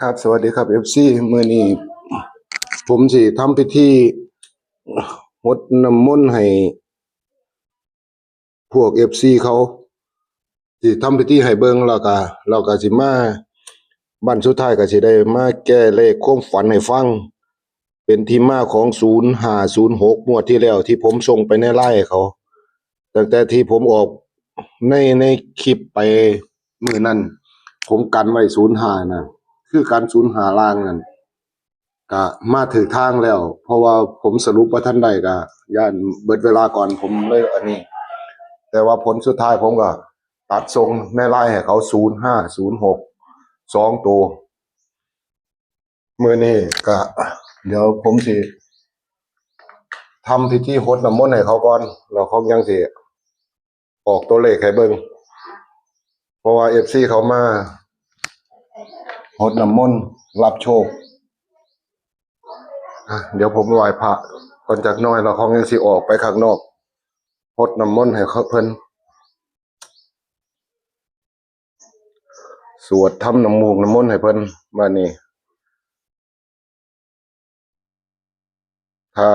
ครับ สวัสดีครับ เอฟซี มื้อนี้ผมสิทำพิธีหดน้ำมนต์ให้พวก เอฟซี เขา สิทำพิธีให้เบิ่ง แล้วก็ แล้วก็สิมา บั้นสุดท้ายก็สิได้มาแก้เลขความฝันให้ฟัง เป็นที่มาของ ศูนย์ห้าศูนย์หก งวดที่แล้วที่ผมส่งไปในไลน์ให้เขา ตั้งแต่ที่ผมออกใน ในคลิปไปมื้อนั้น ผมกันไว้ ศูนย์ห้า นะ คือกัน ศูนย์ห้า ล่างนั่น ก็มาถูกทางแล้ว เพราะว่าผมสรุปบ่ทันได้ ก็ย้านเบิดเวลาก่อน ผมเลยอันนี้ แต่ว่าผลสุดท้ายผมก็ตัดส่งในไลน์ให้เขา ศูนย์ห้าศูนย์หก สองตัว มื้อนี้ก็เดี๋ยวผมสิทำพิธีหดน้ำมนต์ให้เขาก่อน แล้วเขายังสิออกตัวเลขให้เบิ่ง เพราะว่า เอฟซี เขามาหดน้ำมนต์รับโชค อ่ะ เดี๋ยวผมไหว้พระก่อนจักหน่อย แล้วเขายังสิออกไปข้างนอก หดน้ำมนต์ให้เขา เพิ่น สวดทำน้ำมูกน้ำมนต์ให้เพิ่น บัดนี้ ถ้า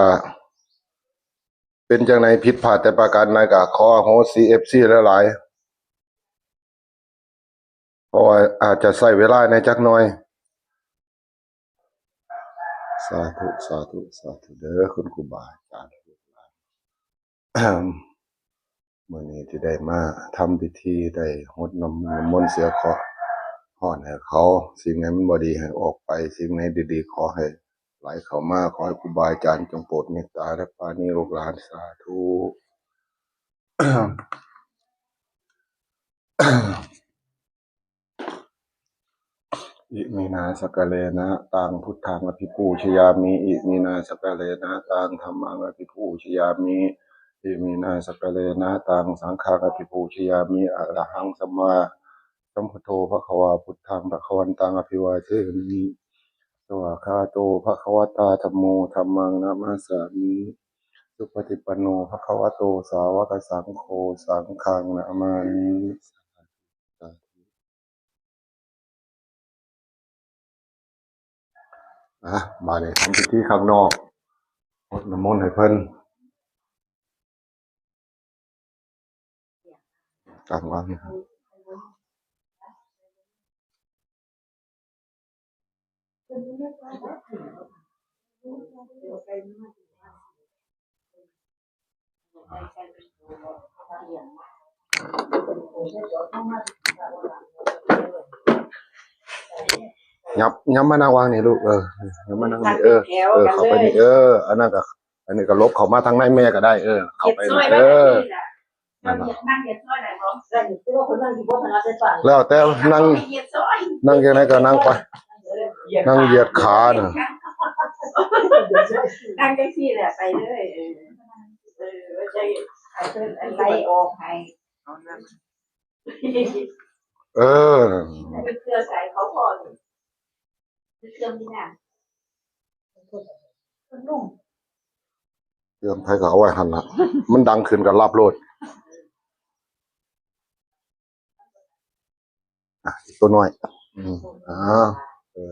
เป็นจั่งใดผิดพลาดแต่ประการใด ก็ขออโหสิ เอฟซี หลายๆ เพราะว่าอาจจะใช้เวลาแหน่จักหน่อย สาธุ สาธุ สาธุ เด้อคุณครูบาอาจารย์ มื้อนี้ที่ได้มาทำพิธี ได้หดน้ำมนต์เสียเคราะห์ร้อนให้เขา สิ่งใดมันบ่ดีให้ออกไป สิ่งใดดีๆ ขอให้ไหลเข้ามา ขอให้ครูบาอาจารย์จงโปรดเมตตาและปราณีลูกหลาน สาธุ Iminā sakkārena taṃ buddhaṃ abhipūjayāmi. Iminā sakkārena taṃ dhammaṃ abhipūjayāmi. Iminā sakkārena taṃ saṅghaṃ abhipūjayāmi. Arahaṃ sammāsambuddho bhagavā, buddhaṃ bhagavantaṃ abhivādemi. Svākkhāto bhagavatā dhammo, dhammaṃ namassāmi. Supaṭipanno bhagavato sāvakasaṅgho, saṅghaṃ namāmi. ອ່ະ ບາດນີ້ທຳພິທີຂ້າງນອກ ຫົດນ້ຳມົນໃຫ້ເພິ່ນ ຕັ້ງວາງ. ຫຍັບ ຫຍັບມານັ່ງວາງນີ້ລູກ ເອີ ຫຍັບມານັ່ງນີ້ ເອີ ເອີ ເຂົ້າໄປນີ້ ເອີ ອັນນັ້ນກໍ ອັນນີ້ກໍຫຼົບເຂົ້າມາທາງໃນແມ່ກໍໄດ້ ເອີ ເຂົ້າໄປນີ້ ເອີ ນັ້ນລະ ແລ້ວແຕ່ນັ່ງ ນັ່ງຈັ່ງໃດກໍນັ່ງໄປ ນັ່ງຢຽດຂານະ ນັ່ງຈັ່ງຊີ້ແຫຼະ ໄປເລີຍ ເອີ ເອີ ໄລ່ອອກໃຫ້ ເອີ ເຄື່ອງໃສ່ເຂົາພໍ້ ເຄື່ອງນີ້ນະ ເຄື່ອງໃຜກໍເອົາໄວ້ຫັ້ນລະ ມັນດັງຂຶ້ນກໍລັບໂລດ. ອ່ະ ຕົວນ້ອຍ ອືມ ອ່າ ເອີ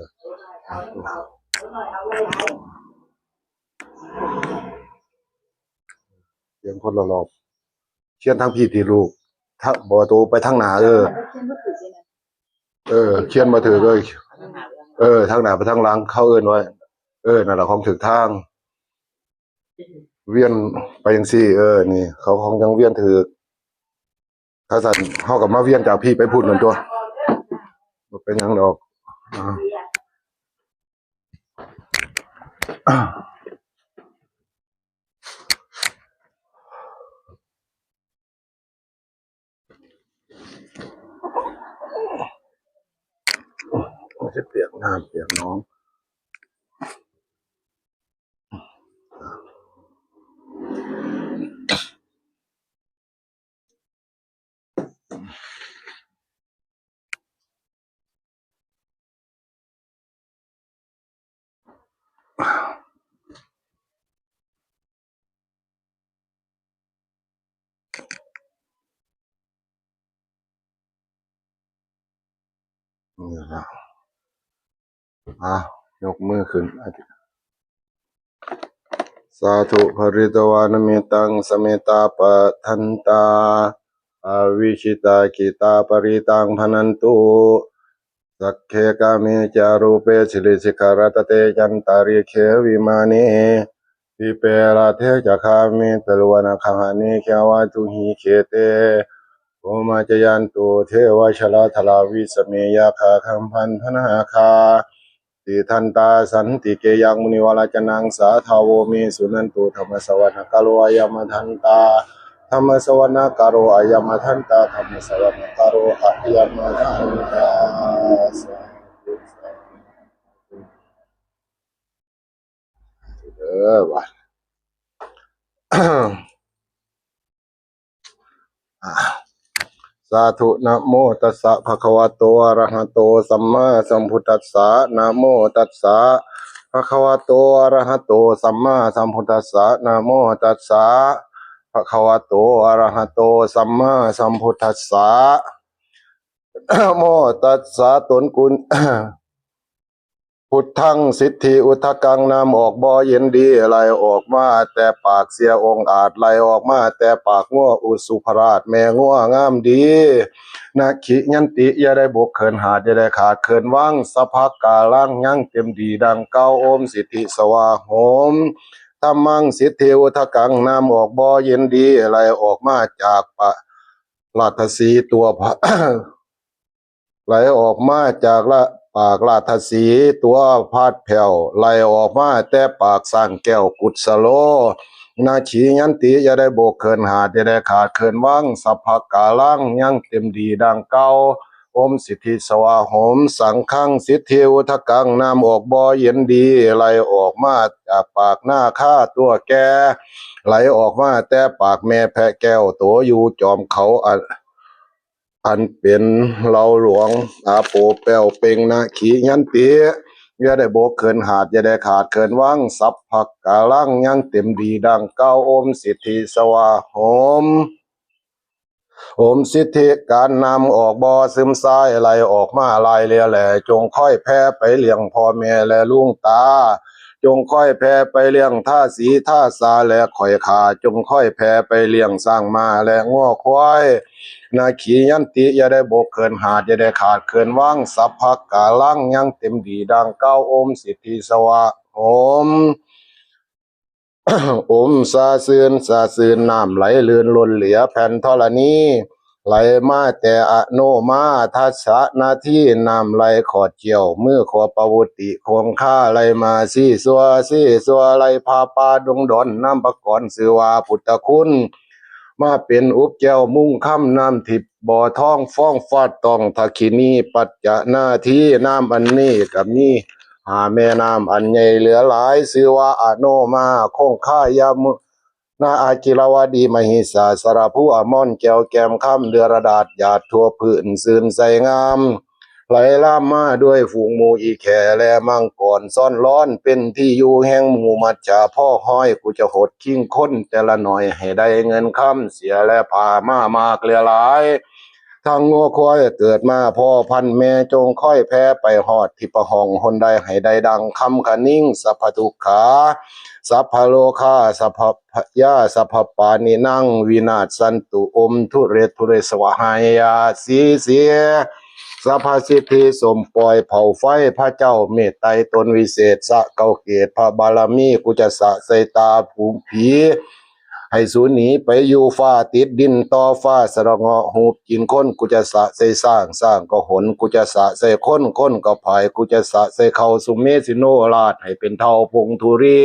ຂຽນຄົນລະລອບ ຂຽນທາງພີ້ຕິລູກ ຖ້າບໍ່ໂຕໄປທາງໜ້າ ເອີ ເອີ ຂຽນບໍ່ຖືກເລີຍ ເອີ ທາງໜ້າໄປທາງຫຼັງ ເຂົາເອີ້ນວ່າ ເອີ ນັ້ນລະ ຂອງຖືກທາງ ວຽນໄປຈັ່ງຊີ້ ເອີ ນີ້ ເຂົາຂອງຈັ່ງວຽນຖືກ. ຖ້າຊັ້ນເຮົາກໍມາວຽນຈາກພີ້ໄປພຸ້ນນັ້ນຕົວະ ບໍ່ເປັນຫຍັງດອກ ເຮັດວຽກນ້ຳວຽກໜອງ. ນີ້ລະ ອ່າ ຍົກມືຂຶ້ນ ສາທຸ ພະຣິຕະວານະເມຕັງ ສະເມຕາປະທັນຕາ ອາວິຊິຕາກິຕາປະຣິຕັງພະນັນຕຸ ສັກເຂກາເມຈະຮູເປ ສິລິສິກຂະລັດຕະເຕ ຈັນຕະລິກເຂວິມາເນ ດີເປລາເທຈະຄາເມ ຕະລຸວະນະຄະຫະເນ ເຂວະວະຕຸຫິເຂເຕ ໂອມາຈະຍັນຕຸ ເທວະຊະລາທະລາ ວິສະເມ ຍັກຂະຄັມພັນທະນາຄາ ຕິທັນຕາ ສັນຕິເກຍັງ ມຸນີວະລາຈະນັງ ສາທາໂວ ເມ ສຸນັນຕຸ ທຳມະສະວະນະກາໂລ ອາຍະມະທັນຕາ ທຳມະສະວະນະກາໂລ ອາຍະມະທັນຕາ ທຳມະສະວະນະກາໂລ ອາຍະມະທັນຕາ ສາທຸ ສາທຸ ເດີ ບາດ ອາ ສາທຸ ນະໂມຕັດສະ ພະຄະວະໂຕ ອະລະຫະໂຕ ສຳມາສຳພຸດທັດສະ ນະໂມຕັດສະ ພະຄະວະໂຕ ອະລະຫະໂຕ ສຳມາສຳພຸດທັດສະ ນະໂມຕັດສະ ພະຄະວະໂຕ ອະລະຫະໂຕ ສຳມາສຳພຸດທັດສະ ນະໂມຕັດສະ ຕົນກຸນ ພຸດທັງສິດທິອຸດທະກັງ ນ້ຳອອກບໍ່ເຢັນດີ ໄຫຼອອກມາແຕ່ປາກເສຍອົງອາດ ໄຫຼອອກມາແຕ່ປາກງົວອຸສຸພະລາດ ແມ່ງົວງາມດີ ນະຂີຍັນຕິ ຢ່າໄດ້ບົກເຂີນຫາດ ຢ່າໄດ້ຂາດເຂີນວັງ ສະພັກກາລັງຍັງເຕັມດີດັ່ງເກົ່າ ໂອມສິດທິສະວາໂຫມ ທຳມັງສິດທິອຸດທະກັງ ນ້ຳອອກບໍ່ເຢັນດີ ໄຫຼອອກມາຈາກປະ ລາດທະສີຕົວພະ ໄຫຼອອກມາຈາກລະ ປາກລາດທະສີຕົວພາດແຜ່ວ ໄຫຼອອກມາແຕ່ປາກຊ້າງແກ້ວກຸດສະໂລ ນະຂີຍັນຕິ ຢ່າໄດ້ບົກເຂີນຫາດ ຢ່າໄດ້ຂາດເຂີນວັງ ສະພັກກາລັງຍັງເຕັມດີດັ່ງເກົ່າ ໂອມສິດທິສະວາໂຫມ ສັງຄັງສິດທິອຸດທະກັງ ນ້ຳອອກບໍ່ເຢັນດີ ໄຫຼອອກມາຈາກປາກນາຄາຕົວແກ່ ໄຫຼອອກມາແຕ່ປາກແມ່ແພະແກ້ວໂຕຢູ່ຈອມເຂົາ ອະ ອັນເປັນເຫຼົ່າຫຼວງອາໂປແປ້ວເປັ່ງນະຂີຍັນຕິ ຢ່າໄດ້ບົກເຂີນຫາດ ຢ່າໄດ້ຂາດເຂີນວັງ ສັບພັກກາລັງຍັງເຕັມດີດັ່ງເກົ່າ ໂອມສິດທິສະວາໂຫມ ໂອມສິດທິການນ້ຳອອກບໍ່ຊຶມຊາຍ ໄຫຼອອກມາຫຼາຍເຫຼືອແລ ຈົ່ງຄອຍແຜ່ໄປລ້ຽງພໍ່ແມ່ແລລຸງຕາ ຈົ່ງຄອຍແຜ່ໄປລ້ຽງທາສີທາສາແລຂ້ອຍຂ້າ ຈົ່ງຄອຍແຜ່ໄປລ້ຽງຊ້າງມ້າແລງົວຄວາຍ ນະຂີຍັນຕິ ຢ່າໄດ້ບົກເຂີນຫາດ ຢ່າໄດ້ຂາດເຂີນວັງ ສັບພັກກາລັງຍັງເຕັມດີດັ່ງເກົ່າ ໂອມສິດທິສະວາໂຫມ ໂອມສາຊື່ນ ສາຊື່ນ ນ້ຳໄຫຼລື່ນລົ້ນເຫຼືອແຜ່ນທໍລະນີ ໄຫຼມາແຕ່ອະໂນມາທັດສະນາທີ ນ້ຳໄຫຼຂອດຈ້ຽວ ມືຂວາປະວຸດຕິຄົງຄາ ໄຫຼມາຊີສັວ ຊີສັວ ໄຫຼຜ່າປ່າດົງດອນ ນຳປະກອນຊື່ວ່າພຸດທະຄຸນ ມາເປັນອຸບແກ້ວມຸງຄຳ ນ້ຳທິບບໍ່ທອງຟອງຟາດຕ້ອງທັກຂິນີປັດຈະນາທີ ນ້ຳອັນນີ້ກະມີຫ້າແມ່ນ້ຳອັນໃຫຍ່ເຫຼືອຫຼາຍ ຊື່ວ່າອະໂນມາ ຄົງຄາ ຍາມຸນາ ອາກິລະວະດີ ມະຫິສາ ສະລະພູ ອະມອນ ແກ້ວແກ້ມຄຳ ເດືອລະດາດ ຢາດທົ່ວພື້ນ ຊື່ນໃສງາມ ໄຫຼລາມມາດ້ວຍຝູງໝູ່ອີແຂແລມັງກອນ ຊ້ອນລ້ອນເປັນທີ່ຢູ່ແຫ່ງໝູ່ມັດຈາ ພໍຮ້ອຍ ກູຈະຫົດຄີງຄົນແຕ່ລະໜ້ອຍ ໃຫ້ໄດ້ເງິນຄຳ ເສຍແລພາມາມາກເຫຼືອຫຼາຍ ທັງງົວຄວາຍເກີດມາພໍ່ພັນແມ່ ຈົ່ງຄອຍແຜ່ໄປຮອດທິບປະຫ້ອງຫົນໃດ ໃຫ້ໄດ້ດັ່ງຄຳຂະນິງ ສັບພະທຸກຂາ ສັບພະໂລຄາ ສັບພະ ພະຍາ ສັບພະປານິນັງ ວິນາດສັນຕຸ ອົມທຸເຣທຸເຣສະວະຫາຍາ ສີເສ ສັບພະສິດທິສົມປ່ອຍເຜົາໄຟ ພະເຈົ້າເມດໄຕຕົນວິເສດ ສະເກົ້າເກດພະບາລະມີ ກູຈະສະໃສ່ຕາຜູຜີ ໃຫ້ສູໜີໄປຢູ່ຟ້າຕິດດິນຕໍ່ຟ້າ ສະລະເງາະຮູບກິນຄົນ ກູຈະສະໃສ່ຊ້າງ ຊ້າງກໍຫົນ ກູຈະສະໃສ່ຄົນ ຄົນກໍພາຍ ກູຈະສະໃສ່ເຂົ້າສຸເມສິໂນລາດ ໃຫ້ເປັນເທົ້າພົງທຸລີ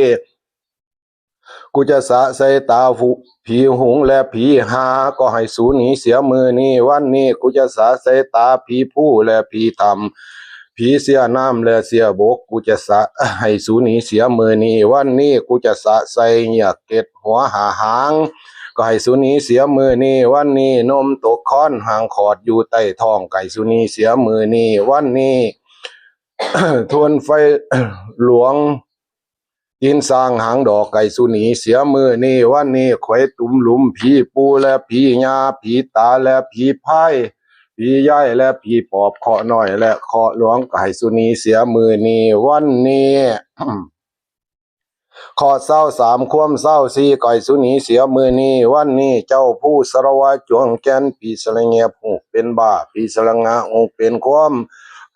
ກູຈະສະໃສ່ຕາຜູ ຜີຫຸງ ແລະ ຜີຫາ ກໍໃຫ້ສູໜີເສຍມື້ນີ້ວັນນີ້ ກູຈະສະໃສ່ຕາຜີພູ ແລະ ຜີຖ້ຳ ຜີເຊຍນ້ຳ ແລະ ເຊຍບົກ ກູຈະສະໃຫ້ສູໜີເສຍມື້ນີ້ວັນນີ້ ກູຈະສະໃສ່ເຫຍື້ອເກັດຫົວຫ້າຫາງ ກໍໃຫ້ສູໜີເສຍມື້ນີ້ວັນນີ້ ນົມຕົກຄອນຫາງຂອດຢູ່ໃຕ້ທ້ອງ ກໍໃຫ້ສູໜີເສຍມື້ນີ້ວັນນີ້ ທວນໄຟຫຼວງ ຕີນຊ້າງຫາງດອກ ໃຫ້ສູໜີເສຍມື້ນີ້ວັນນີ້ ໄຂວ້ຕຸມຫຼຸມ ຜີປູ່ ແລະ ຜີຍ່າ ຜີຕາ ແລະ ຜີພາຍ ຜີຍ້າຍ ແລະ ຜີປອບ ເຄາະນ້ອຍ ແລະ ເຄາະຫຼວງ ກໍໃຫ້ສຸໜີເສຍມື້ນີ້ວັນນີ້. ເຄາະຊາວສາມ ຄວາມຊາວສີ່ ກໍໃຫ້ສຸໜີເສຍມື້ນີ້ວັນນີ້. ເຈົ້າພູສາລະວະ ຈວງແກ່ນ ຜີສະລະແງບຮູບເປັນບ້າ ຜີສະລະງະຮູບເປັນຄວາມ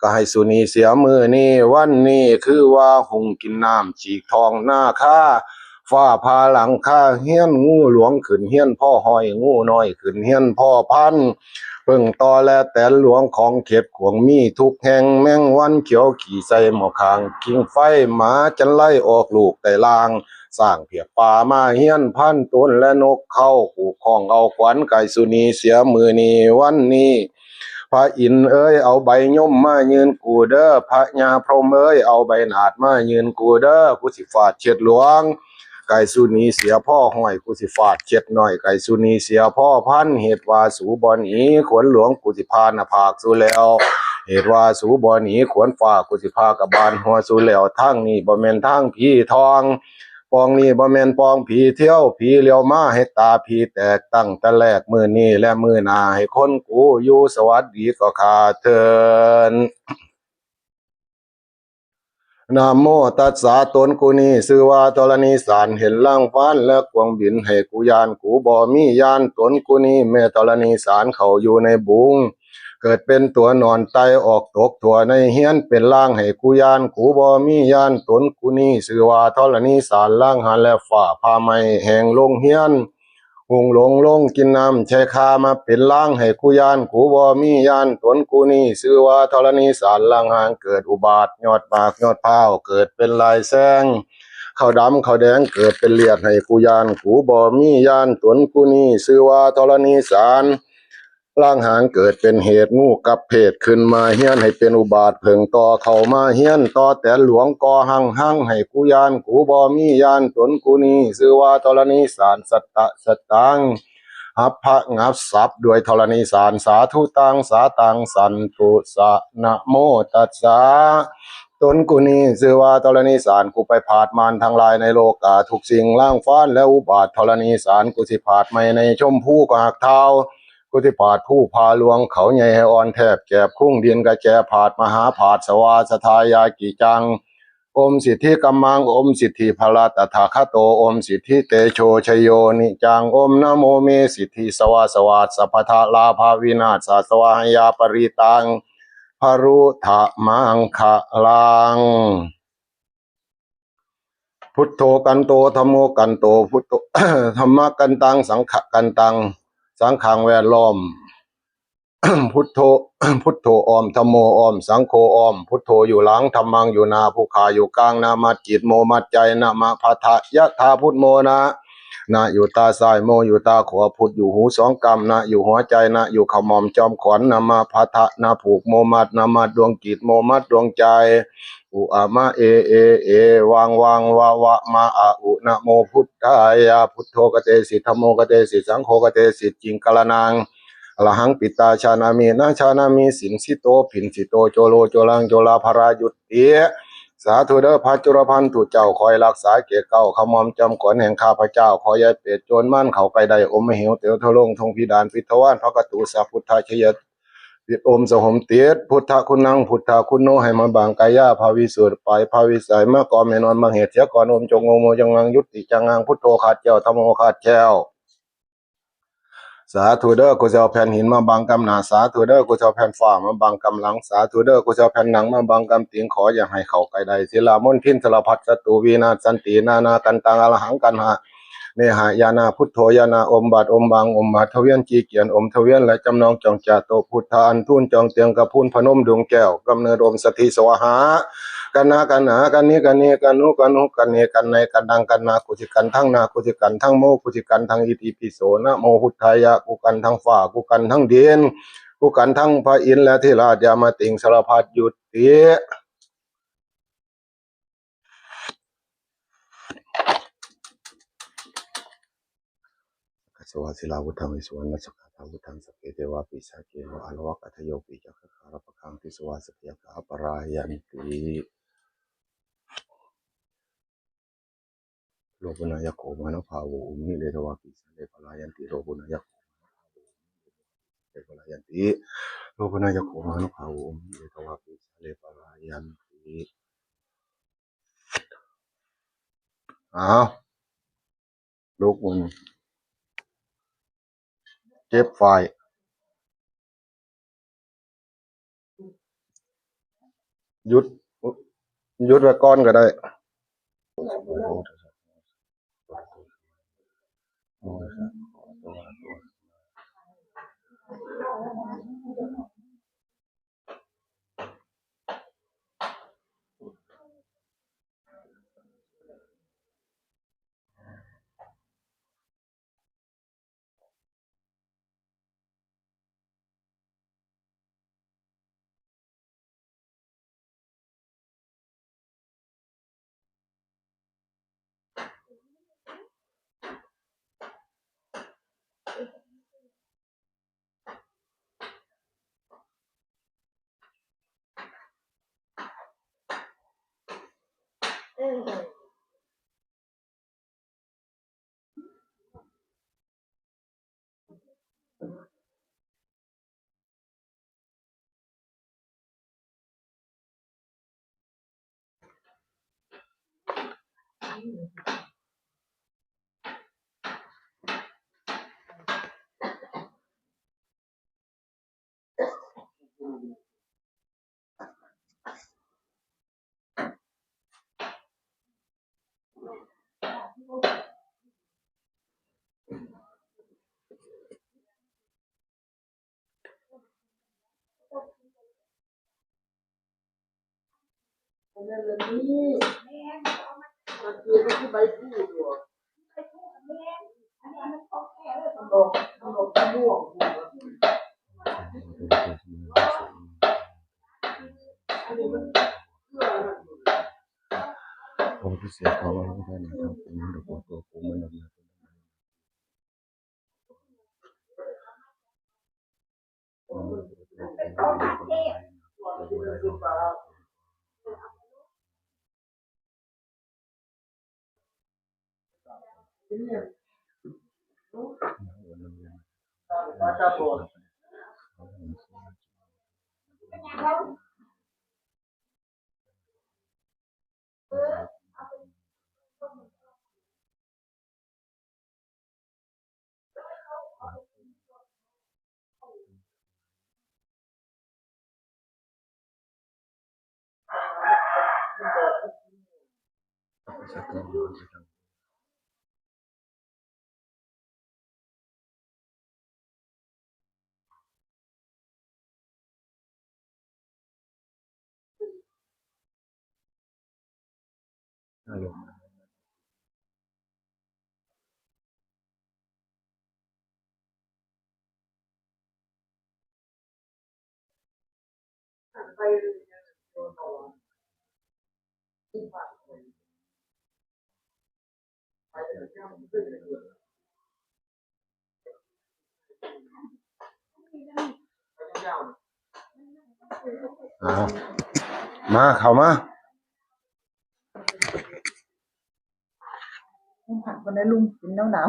ກໍໃຫ້ສຸໜີເສຍມື້ນີ້ວັນນີ້. ຄືວ່າຮຸ່ງກິນນ້ຳ ຈີກທ້ອງນາຄາ ຟ້າຜ່າຫຼັງຄາເຮືອນ ງູຫຼວງຂຶ້ນເຮືອນພໍ່ຮ້ອຍ ງູນ້ອຍຂຶ້ນເຮືອນພໍ່ພັນ ເຜິ້ງຕໍ່ແລະແຕນຫຼວງ ຂອງເຂດຂວາງມີທຸກແຫ່ງ ແມງວັນຂຽວຂີ້ໃສ່ໝໍ້ຂ້າງຄິງໄຟ ໝາຈັນໄລອອກລູກໄຕ່ລ່າງ ຊ້າງພຽກປ່າມາເຮືອນພັນຕົນ ແລະ ນົກເຂົາ ຜູ້ຄອງເອົາຂວັນ ກໍໃຫ້ສຸໜີເສຍມື້ນີ້ວັນນີ້. ພະອິນເອີຍ ເອົາໃບຍົມມາຍື່ນກູເດີ ພະຍາພົມເອີຍ ເອົາໃບໜາດມາຍື່ນກູເດີ ກູຊິຟາດເຂດຫຼວງ ກໍໃຫ້ສຸໜີເສຍພໍຮ້ອຍ ກູຊິຟາດເຂດນ້ອຍ ກໍໃຫ້ສຸໜີເສຍພໍພັນ. ເຫດວ່າສູບໍ່ໜີຂວັນຫຼວງ ກູຊິຜ່າໜ້າຜາກສູແລ້ວ ເຫດວ່າສູບໍ່ໜີຂວັນຟ້າ ກູຊິຜ່າກະບານຫົວສູແລ້ວ. ທາງນີ້ບໍ່ແມ່ນທາງຜີທອງ ປ່ອງນີ້ບໍ່ແມ່ນປ່ອງຜີທຽວ ຜີຫຼຽວມາໃຫ້ຕາຜີແຕກ ຕັ້ງແຕ່ແລກມື້ນີ້ ແລະ ມື້ໜ້າໃຫ້ຄົນກູຢູ່. ສະຫວັດດີກໍຂ້າເທີ້ນ. ນະໂມຕັດສະ ຕົນກູນີ້ຊື່ວ່າທໍລະນີສານ ເຫັນລ່າງຟ້ານ ແລະ ກວາງບິນໃຫ້ກູຢ້ານ ກູບໍ່ມີຢ້ານ ຕົນກູນີ້ແມ່ທໍລະນີສານ ເຂົ້າຢູ່ໃນບຸງ ເກີດເປັນຕົວໜອນໄຕ່ ອອກຕົກທົ່ວໃນເຮືອນ ເປັນລ່າງໃຫ້ກູຢ້ານ ກູບໍ່ມີຢ້ານ ຕົນກູນີ້ຊື່ວ່າທໍລະນີສານ ລ່າງຫັນ ແລະ ຟ້າຜ່າໄໝ້ແຫ້ງລົງເຮືອນ ຮຸ່ງຫຼົງລົງກິນນ້ຳແຊ່ຄາ ມາເປັນລ່າງໃຫ້ກູຢ້ານ ກູບໍ່ມີຢ້ານ ຕົນກູນີ້ຊື່ວ່າທໍລະນີສານ ລ່າງຫັນ ເກີດອຸບາດຍອດໝາກຍອດພ້າວ ເກີດເປັນລາຍແຊງ ຂາວດຳຂາວແດງ ເກີດເປັນລຽດໃຫ້ກູຢ້ານ ກູບໍ່ມີຢ້ານ ຕົນກູນີ້ຊື່ວ່າທໍລະນີສານ ລ່າງຫາງເກີດເປັນເຫດ ງູກັບເພດຂຶ້ນມາເຮືອນ ໃຫ້ເປັນອຸບາດເຜິ້ງຕໍ່ເຂົ້າມາເຮືອນ ຕໍ່ແຕນຫຼວງກໍ່ຮັງຫັງໃຫ້ກູຢ້ານ ກູບໍ່ມີຢ້ານ ຕົນກູນີ້ຊື່ວ່າທໍລະນີສານ ສັດຕະສັດຕັງ ຫັບພະງັບສັບດ້ວຍທໍລະນີສານ ສາທຸຕັງ ສາຕັງ ສັນຕຸສະ ນະໂມຕັດສະ ຕົນກູນີ້ຊື່ວ່າທໍລະນີສານ ກູໄປຜາດມານທັງຫຼາຍໃນໂລກາ ທຸກສິ່ງລ້າງຟານ ແລະ ອຸບາດທໍລະນີສານ ກູຊິຜາດໄໝ້ໃນຊົມພູກໍຮັກທ້າວ ກູຊິຜາດພູຜາຫຼວງເຂົາໃຫຍ່ໃຫ້ອ່ອນແທບແກບຄຸງດິນກະແຈ ຜາດມະຫາຜາດສະວາສະທາຍາກິຈັງ ອົມສິດທິກຳມັງ ອົມສິດທິພະລັດຕະຖາຄະໂຕ ອົມສິດທິເຕໂຊຊະໂຍນິຈັງ ອົມນະໂມເມສິດທິສະວາສະວາດສະພະທະລາພະວິນາດສາສະວາຫະຍາປະລິຕັງ ພະລຸທະມັງຄະລັງ ພຸດໂທກັນໂຕ ທຳໂມກັນໂຕ ພຸດໂທ ທຳມະກັນຕັງ ສັງຂະກັນຕັງ ສັງຂັງແວດລ້ອມ ພຸດໂທ ພຸດໂທອ້ອມ ທຳໂມອ້ອມ ສັງໂຄອ້ອມ ພຸດໂທຢູ່ຫຼັງ ທຳມັງຢູ່ໜ້າ ຜູ້ຂ້າຢູ່ກາງ ນະມັດຈິດ ໂມມັດໃຈ ນະມະພັດທະ ຍະຖາພຸດໂມນະ ນະຢູ່ຕາຊ້າຍ ໂມຢູ່ຕາຂວາ ພຸດຢູ່ຫູສອງກຳ ນະຢູ່ຫົວໃຈ ນະຢູ່ຂະໝໍ້ມຈອມຂວັນ ນະມະພັດທະ ນະຜູກໂມມັດ ນະມັດດວງຈິດ ໂມມັດດວງໃຈ ອຸອະມະເອເອເອ ວັງວັງວະວະມະອະອຸ ນະໂມພຸດທາຍະ ພຸດໂທກະເຕສິ ທຳໂມກະເຕສິ ສັງໂຄກະເຕສິ ຈິງກະລະນັງ ອະລະຫັງປິດຕາຊານາມິ ນະຊານາມິ ສິນສິໂຕ ຜິນສິໂຕ ໂຈໂລ ໂຈລັງ ໂຈລາພະລາຍຸດຕິ ສາທຸເດີພະຈຸລະພັນທຸເຈົ້າ ຄອຍຮັກສາເກດເກົ້າຂະໝໍ້ມຈອມຂວັນແຫ່ງຂ້າພະເຈົ້າ ຂໍຢ່າເປດໂຈນມານເຂົ້າໃກ້ໄດ້ ອົມມະຫິວເຕວທະລົງ ທົ່ງພິດານພິດທະວານ ພະກະຕູສະພຸດທະຊະຍະ ປິດອົມສະຫົມຕິດ ພຸດທະຄຸນນັງ ພຸດທະຄຸນໂນ ໃຫ້ມາບັງກາຍາພະວິສຸດ ໄປພະວິໄສ ມາກ່ອມໃຫ້ນອນບັງເຫດເສຍກ່ອນ ອົມຈົງໂງໂມຈັງງາງ ຍຸດຕິຈັງງາງ ພຸດໂທຂາດແກ້ວ ທຳໂມຂາດແຄ້ວ ສາທຸເດີ ກູຊິເອົາແຜ່ນຫີນມາບັງກຳໜ້າ ສາທຸເດີ ກູຊິເອົາແຜ່ນຟ້າມາບັງກຳຫຼັງ ສາທຸເດີ ກູຊິເອົາແຜ່ນໜັງມາບັງກຳຕີນ ຂໍຢ່າໃຫ້ເຂົ້າໃກ້ໄດ້ ສິລາມົນພິນສາລະພັດສັດຕູ ວິນາດສັນຕິ ນານາກັນຕັງ ອະລະຫັງກັນຫະ ເນຫະຍານາ ພຸດໂທຍານາ ອົມບາດອົມບາງ ອົມບາດທະວຽນຈີກຽນ ອົມທະວຽນ ແລະ ຈຳນອງຈອງຈາໂຕ ພຸດທະອັນທູນຈອງເຕີງກະພູນພະນົມດວງແກ້ວ ກຳເນີດອົມສັດທິສະວາຫາ ກັນນາກັນນາ ກັນນິກັນເນ ກັນນຸກັນຮຸ ກັນເນກັນໄນ ກັນດັງກັນນາ ກູຊິກັນທັງນາ ກູຊິກັນທັງໂມ ກູຊິກັນທັງອິຕິປິໂສ ນະໂມພຸດທາຍະ ກູກັນທັງຟ້າ ກູກັນທັງດິນ ກູກັນທັງພະອິນ ແລະ ທິລາດຍາມະຕິງ ສາລະພັດຍຸດຕິ ກະສະວາສິລາວຸດທັງວິສຸວັນນັດສະກາທາວຸດທັງ ສັກເກເທວາປິສາເກວະອາລະວະກະທະໂຍປິຈັກຂະຄາລະປະຄັງ ຕິສະວາສັກຍະກາປະລາຍັນຕິ ໂລປຸນະຍະໂຄມານະພາໂວ ອຸມນິເລທະວາປິສາເລປະລາຍັນຕິ ໂລປຸນະຍະໂຄມານະພາໂວ ເລປະລາຍັນຕິ ໂລກພະນາຍະໂຄຫານຸພາໂວ ໂອມ ເອກະວາປີສາເລປະລາຍັນຕິ ອ້າວ ລູກມັນເຈັບຝ້າຍ ຢຸດ ຢຸດໄວ້ກ່ອນກໍໄດ້. ອ້າວ ມາ ເຂົ້າມາ. ມັນພັດບໍ່ໄດ້ລຸງ ເປັນໜາວໆ ໜາ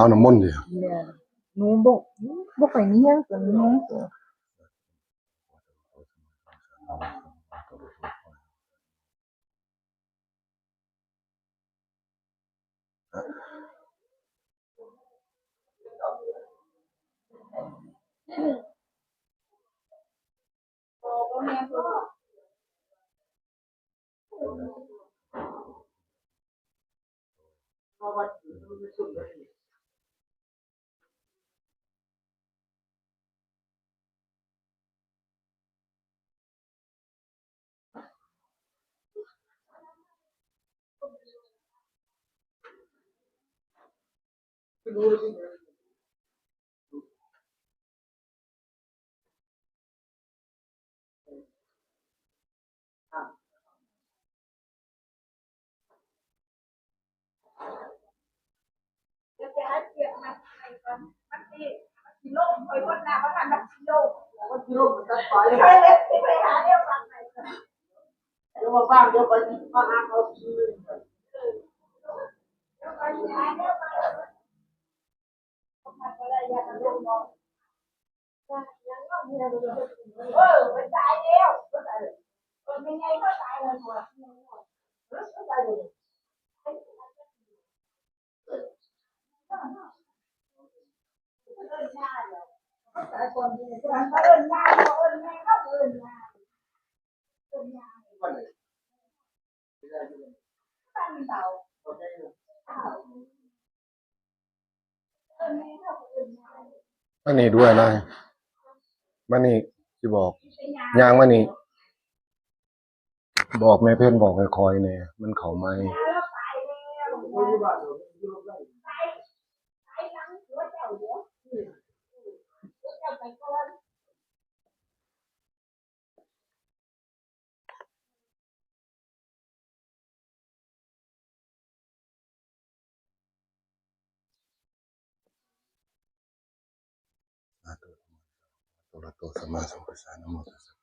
ວນ້ຳມົນເດ. ແມ່ນ ໜູບໍ່ ບໍ່ຄ່ອຍມີແຮງ ຕົວນີ້ແຮງ. ອັນນີ້ດ້ວຍນະ ມານີ້ ຊິບອກ ຍ່າງມານີ້ ບອກແມ່ເພັນ ບອກໃຫ້ຂ້ອຍແດ່ ມັນເຂົ້າໃໝ່. ສາທຸ ອະລະຫະໂຕ ສຳມາສຳພຸດທັດສະ ນະໂມຕັດສະ.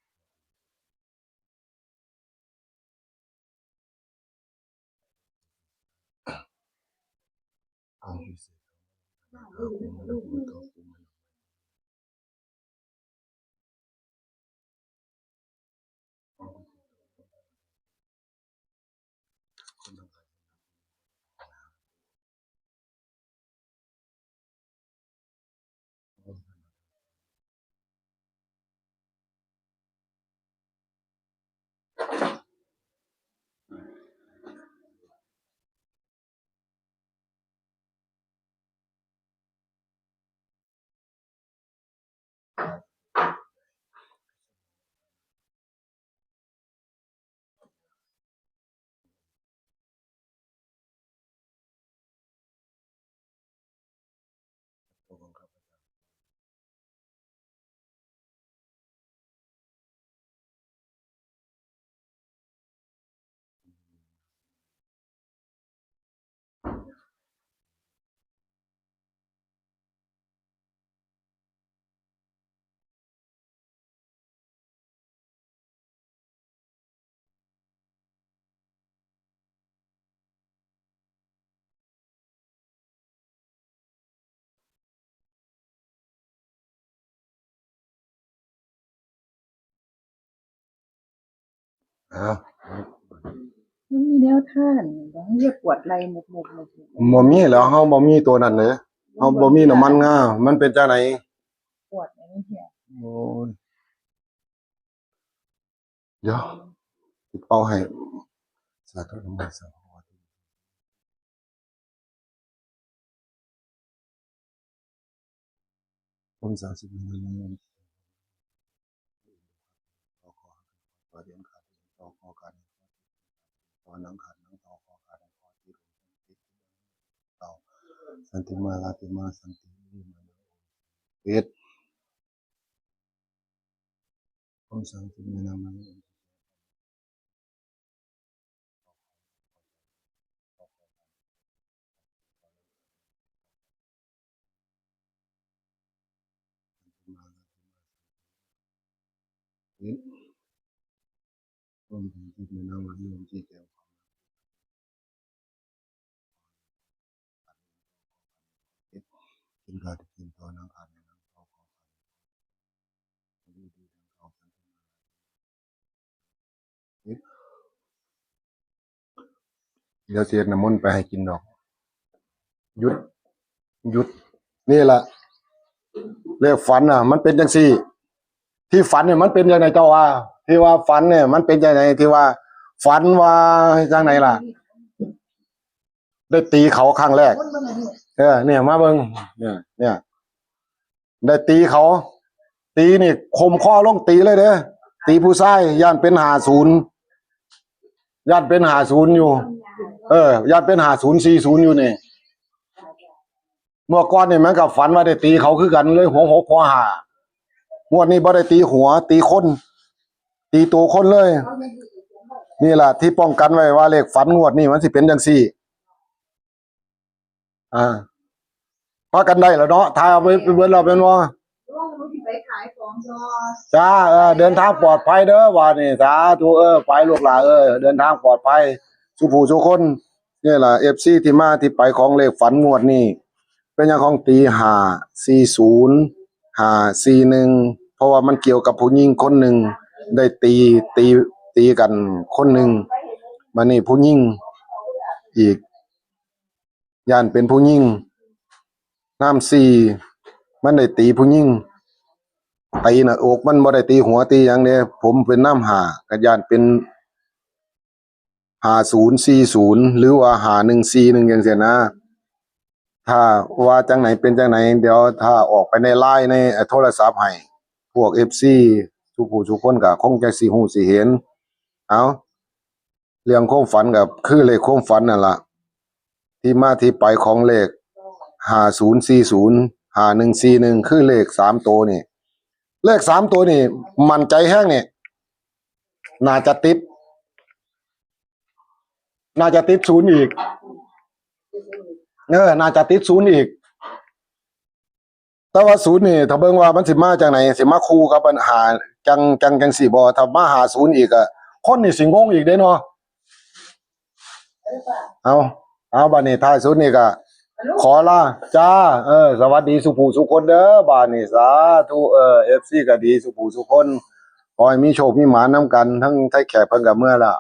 ອ້າວ ມັນມີແນວທາງບໍ່? ມັນຈະປວດໄຫຼ່ມຸບໆໆໆ ບໍ່ມີແລ້ວ ເຮົາບໍ່ມີໂຕນັ້ນເດ້ ເຮົາບໍ່ມີນ້ຳມັນງາ. ມັນເປັນຈັ່ງໃດ? ປວດ ໂອ້ຍ ດຽວ ຊິເປົ່າໃຫ້. ສາທຸ ນະໂມ ສາທຸ ສັນຕິມາ ລາຕິມາ ສັນຕິ ເປັດ ໂອມສັງ ຕິເມ ນາມະ ໂອມສັງ ຕິເມ ນາມະ ໂອມຈິ ແກ ກິນກາວທີ່ກິນຕໍ່ນາງອາດແມ່ນາງເຂົາຂໍ ດຽວຊິເຮັດນ້ຳມົນໄປໃຫ້ກິນດອກ. ຢຸດ ຢຸດ ນີ້ລະ ເລກຝັນນະ ມັນເປັນຈັ່ງຊີ້. ທີ່ຝັນນີ້ມັນເປັນຈັ່ງໃດເຈົ້າວ່າ? ທີ່ວ່າຝັນນີ້ມັນເປັນຈັ່ງໃດ? ທີ່ວ່າຝັນວ່າຈັ່ງໃດລະ? ໄດ້ຕີເຂົາຄັ້ງແລກ. ເອີ ເນຍ ມາເບິ່ງ ເນຍ ເນຍ ໄດ້ຕີເຂົາ ຕີນີ້ຂົ່ມຄໍລົງຕີເລີຍເດ້. ຕີຜູ້ຊາຍ ຢ້ານເປັນຫ້າສູນ ຢ້ານເປັນຫ້າສູນຢູ່ ເອີ ຢ້ານເປັນຫ້າສູນ ສີ່ສູນຢູ່ນີ້. ເມື່ອກ່ອນນີ້ມັນກໍຝັນວ່າໄດ້ຕີເຂົາຄືກັນ ເລີຍຫົວຫົກຫົວຫ້າ. ງວດນີ້ບໍ່ໄດ້ຕີຫົວ ຕີຄົນ ຕີໂຕຄົນເລີຍ. ນີ້ລະທີ່ປ້ອງກັນໄວ້ວ່າເລກຝັນງວດນີ້ມັນຊິເປັນຈັ່ງຊີ້. ອ່າ ພາກັນໄດ້ແລ້ວເນາະ ຖ່າຍເອົາໄປ ໄປເບິດແລ້ວແມ່ນບໍ່? ລູກ ໜູຊິໄປຂາຍຂອງຕໍ່. ຈ້າ ເອີ ເດີນທາງປອດໄພເດີ ບາດນີ້ ສາທຸ ເອີ ໄປລູກຫຼານ ເອີ ເດີນທາງປອດໄພສູ່ຜູ້ສູ່ຄົນ. ນີ້ລະ ເອັຟຊີ ທີ່ມາທີ່ໄປຂອງເລກຝັນງວດນີ້ ເປັນຫຍັງຂອງຕີຫ້າສີ່ສູນ ຫ້າສີ່ໜຶ່ງ ເພາະວ່າມັນກ່ຽວກັບຜູ້ຍິງຄົນໜຶ່ງ ໄດ້ຕີ ຕີ ຕີກັນຄົນໜຶ່ງ. ບາດນີ້ຜູ້ຍິງອີກ ຢ້ານເປັນຜູ້ຍິງ ນຳສີ່ ມັນໄດ້ຕີຜູ້ຍິງ ຕີໜ້າອົກ ມັນບໍ່ໄດ້ຕີຫົວຕີຫຍັງເດ້. ຜົມເປັນນຳຫ້າ ກໍຢ້ານເປັນ ຫ້າສູນສີ່ສູນ ຫຼືວ່າຫ້າໜຶ່ງສີ່ໜຶ່ງ ຈັ່ງຊີ້ນະ. ຖ້າວ່າຈັ່ງໃດເປັນຈັ່ງໃດ ດຽວຖ້າອອກໄປໃນ LINE ໃນໂທລະສັບໃຫ້ພວກ ເອັຟຊີ ທຸກຜູ້ທຸກຄົນກໍຄົງຈະຊິຮູ້ຊິເຫັນ. ເອົາ ເລື່ອງຄວາມຝັນກໍຄືເລກຄວາມຝັນນັ້ນລະ ທີ່ມາທີ່ໄປຂອງເລກ ຫ້າສູນສີ່ສູນ ຫ້າໜຶ່ງສີ່ໜຶ່ງ ຄືເລກສາມໂຕນີ້. ເລກສາມໂຕນີ້ໝັ້ນໃຈແຮງນີ້ ໜ້າຈະຕິດ ໜ້າຈະຕິດສູນອີກ ເອີ ໜ້າຈະຕິດສູນອີກ. ແຕ່ວ່າສູນນີ້ ຖ້າເບິ່ງວ່າມັນຊິມາຈັ່ງໃດ ຊິມາຄູ່ກັບອັນຫ້າ ຈັ່ງ ຈັ່ງ ຈັ່ງຊີ້ບໍ່? ຖ້າມາຫ້າສູນອີກ ກໍຄົນນີ້ຊິງົງອີກເດ້ເນາະ. ເອົາ ເອົາ ບາດນີ້ທ້າຍສຸດນີ້ກໍຂໍລາ ຈ້າ ເອີ ສະຫວັດດີສູ່ຜູ້ສູ່ຄົນເດີ. ບາດນີ້ສາທຸ ເອີ ເອັຟຊີກໍດີສູ່ຜູ້ສູ່ຄົນ ຂໍໃຫ້ມີໂຊກມີໝານນຳກັນ. ທັງໄທແຂກເພິ່ນກໍເມືອລະ.